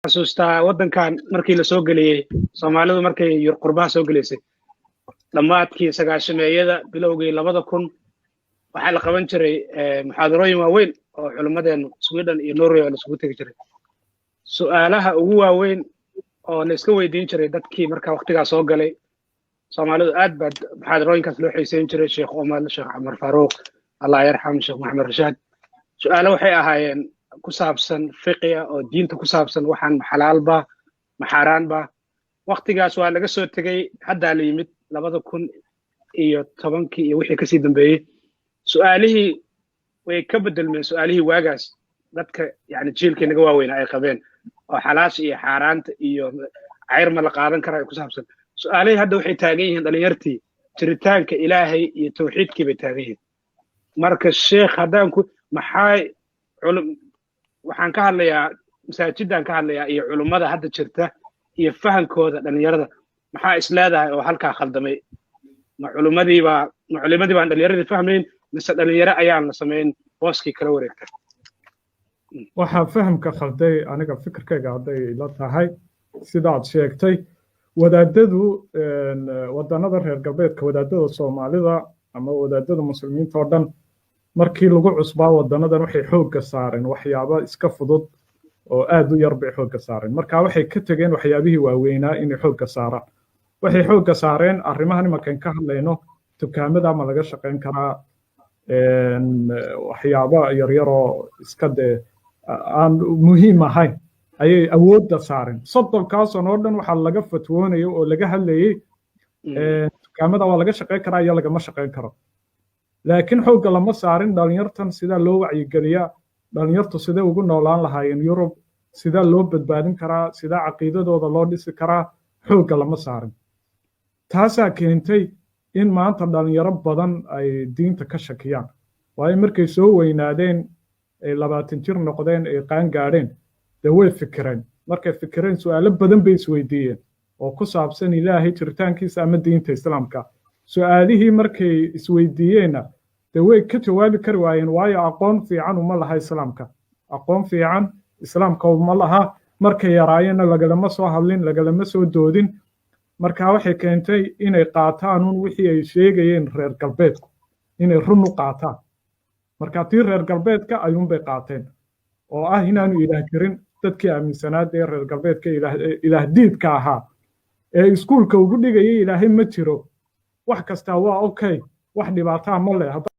Xasuustaa waddankan markii la soo geliyey, Soomaalidu markay qurbaha soo gelaysay dhammaadkii 90-meeyada, bilowgii 2000, waxaa la qaban jiray muxaadarooyin waaweyn oo culimmadeennu Sweden iyo Norway oo la isugu tegi jiray. Su'aalaha ugu waaweyn oo la iska weydiin jiray dadkii marka waqtigaa soo galay Soomaalidu, aad baa muxaadarooyinkaas loo xiiseyn jiray. Sheekh Umar, Sheekh Cumar Faaruuq, Allah yarxam, Sheekh Maxamed Rashaad, su'aalo waxay ahaayeen ku saabsan fiqiga oo diinta ku saabsan: waxaan ma xalaalba, ma xaaraanba? Waqtigaas waa laga soo tegey. Haddaa la yimid 2010-kii iyo wixii kasii dambeeyey, su'aalihii way ka bedelmeen su'aalihii waagaas dadka, yani jiilkii naga waaweynaa, ay qabeen oo xalaasha iyo xaaraanta iyo cayr ma la qaadan karaa ku saabsan. Su'aalihii hadda waxay taagan yihiin dhalinyartii jiritaanka Ilaahay iyo tawxiidkii bay taagan yihiin. Marka sheekh, haddaan ku maxay waxaan ka hadlayaa, masaajidaan ka hadlayaa iyo culummada hadda jirta iyo fahankooda dhalinyarada, maxaa is leedahay oo halkaa khaldamay? Ma culimmadii baan dhalinyaradii fahmayn, mise dhalinyaro ayaan la samayn booskii kala wareegta? Waxaa fahamka khalday, aniga fikirkayga hadday ila tahay, sidaad sheegtay, wadaadadu wadannada reer galbeedka, wadaadada Soomaalida ama wadaadada Muslimiinta oo dhan, markii lagu cusbaa wadanadan waxay xoogga saareen waxyaabo iska fudud oo aad u yar bay xoogga saareen. Marka waxay ka tegeen waxyaabihii waaweynaa inay xoogga saaraan. Waxay xoogga saareen arrimahan imankan ka hadlayno: dukaamada ma laga shaqayn karaa, waxyaabo yaryaroo iska dee aan muhiim ahayn ayay awoodda saareen. 30-kaa sano oo dhan waxaa laga fatwoonaya oo laga hadlayey dukaamada waa laga shaqayn karaa iyo lagama shaqayn karo, laakiin xoogga lama saarin dhalinyartan sidaa loo wacyigeliyaa, dhalinyartu sidee ugu noolaan lahaayeen Yurub, sidee loo badbaadin karaa, sidee caqiidadooda loo dhisi karaa, xoogga lama saarin. Taasaa keentay in maanta dhalinyaro badan ay diinta ka shakiyaan, waayo markay soo weynaadeen, ay 20 jir noqdeen, ay qaan gaadheen, dee way fikireen. Markay fikireen, su'aalo badan bay isweydiiyeen oo ku saabsan Ilaahay jiritaankiisa ama diinta Islaamka. Su'aalihii markay isweydiiyeenna, dee way ka jawaabi kari waayeen, waayo aqoon fiican uma laha Islaamka, aqoon fiican Islaamka uma laha. Markay yaraayeenna lagalama soo hadlin, lagalama soo doodin. Marka waxay keentay inay qaataan un wixii ay sheegayeen reer galbeedku, inay run u qaataan. Marka tii reer galbeedka ayuunbay qaateen oo ah inaanu Ilaah jirin. Dadkii aaminsanaad ee reer galbeedka, Ilaah diidka ahaa ee iskuulka ugu dhigayay Ilaahay ma jiro, wax kastaa waa okay, wax dhibaataa ma leh.